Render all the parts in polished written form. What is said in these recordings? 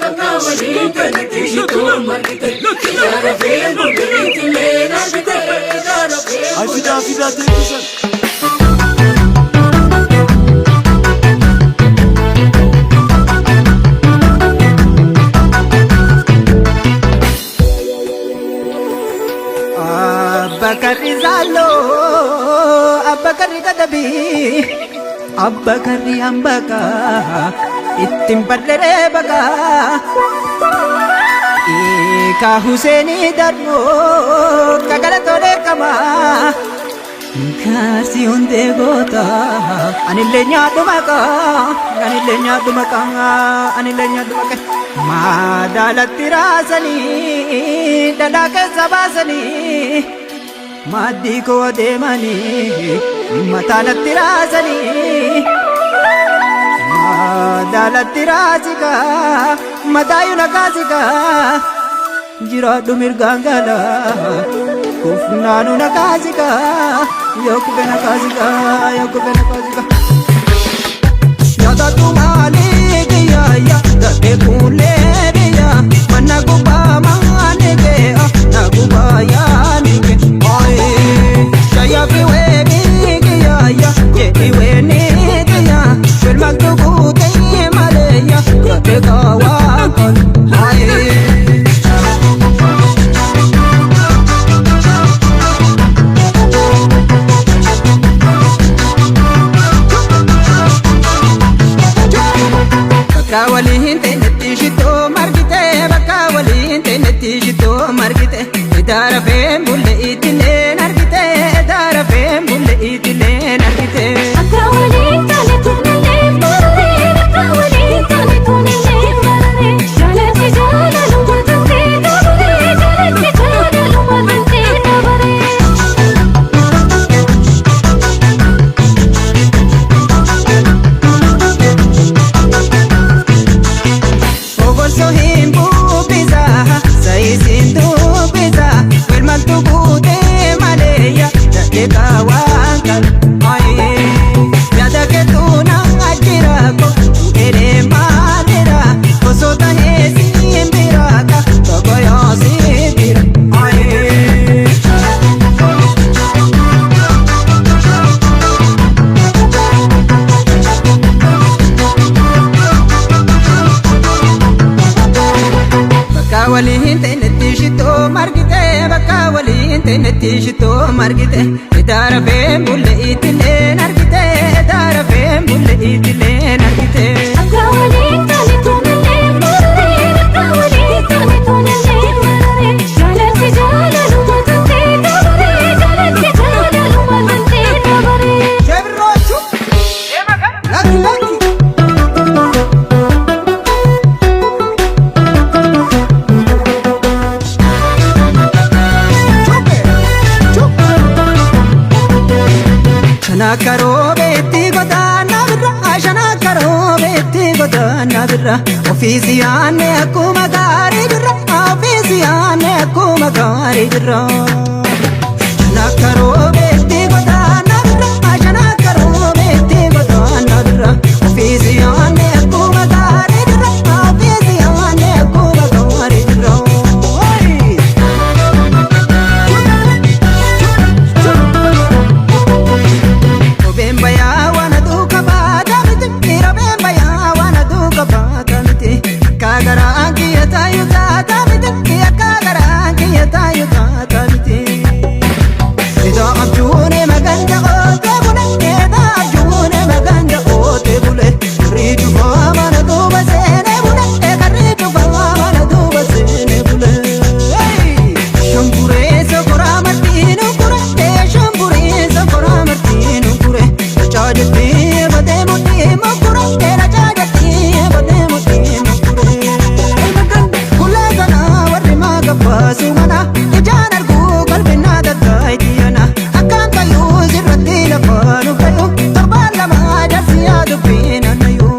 Bakka waliin teenyetti shittoo margite. Ijaara feen bulleetti leen argite. Ijaara feen Ay, fidaa fidaa teechisan. Abbakarri Zaaloo, Abbakarri Gadabii, Abbakarri Hambaqaa, ittiin barreree baqaa. Ka Huseenii darboo, ka galatoon kamaa. Kaarsi hundee goota, anillee nyaadhu maqaa, anillee nyaadhu maqaa, anillee nyaadhu maqaa. Madaalatti raasanii, dhadhaa keessa baasanii, maaddii koo adeemanii, mataanatti raasanii. Madaalatti raasikaa, mataayu na kaasikaa, jiraadhu mirgaan galaa. Kufnaanu na kaasikaa, yoo kufe na kaasikaa, yoo kufe na kaasikaa. Nyaatatu maali kiyaya, gadhee kuulee biyya, mana gubbaa maani kee, na gubbaa yaani kee. Shaya fi weeni kiyaya, jedhi weeni kiyya, shilmaltu guutee maleeya, gadhee kaawaa kan. Bakka waliin teenyetti shittoo margite, bakka waliin teenyetti shittoo margite. Idaara feen bulle itilleen argite, idaara feen bulle itilleen argite. Akka waliin taane tuunillee mararee, akka waliin taane tuunillee mararee. Jaalalli jaalaluma tantee dabaree, jaalalli jaalaluma tantee dabaree. Ogorsoo hin bubbisa, saayisiin dubbisa, wilmaltu guutee maleeyya, dadhee kaawwan kan. Yaada keetuu na jira ko, dheeree maalira, osoo tahee siin bira ka, tokko yoo siin bira. Bakka waliin teenyetti shittoo margite, bakka waliin teenyetti shittoo margite. Idaara feen bulle itilleen argite, idaara feen bulle itilleen argite. Akka waliin taane tuunillee mararee, akka waliin taane tuunillee mararee. Jaalalli jaalaluma tantee dabaree, jaalalli jaalaluma tantee dabaree. Shebiroochu! Lakki lakki! Shana karoobeetti godaana birra, shana karoobeetti godaana birra. Ofiisi yaanne akkuma gaarii jirra, ofiisi yaanne akkuma gaarii jirra. Shana karoobeetti godaana birra, shana karoobeetti godaana birra. Ofiisi yaanne akkuma gaarii jirra, ofiisi yaanne akkuma gaarii jirra. Robeen bayaa waan aduu qabaata miti. Robeen bayaa waan aduu qabaata miti. Akka garaan kiyya taayu taata miti. Akka garaan kiyya taayu taata miti. Iddoo abjuun maganda ootee bule. Iddoo abjuun maganda ootee bule. Karri cufaa mana duuba seenee bule. Karri cufaa mana duuba seenee bule. Shamburee sokoraa martiinu kure. Shamburee sokoraa martiinu kure. Chaajatee batee mudhii mukure. Chaajatee batee mudhii mukure. Kulee kana warri maaga baasu mana. Ijaan arguu qalbiin tattaayitiyana. Akkaan tayyuu sirratti lafaan uffayu. Torbaan lama jaarsi yaadu fiinanayu.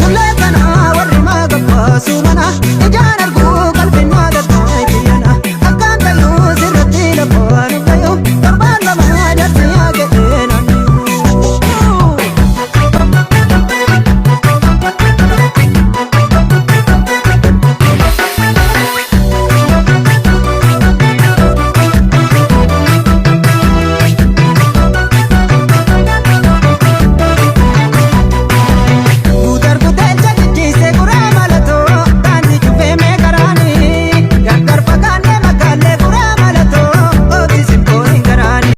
Kulee kana warri maaga baasu mana. Ijaan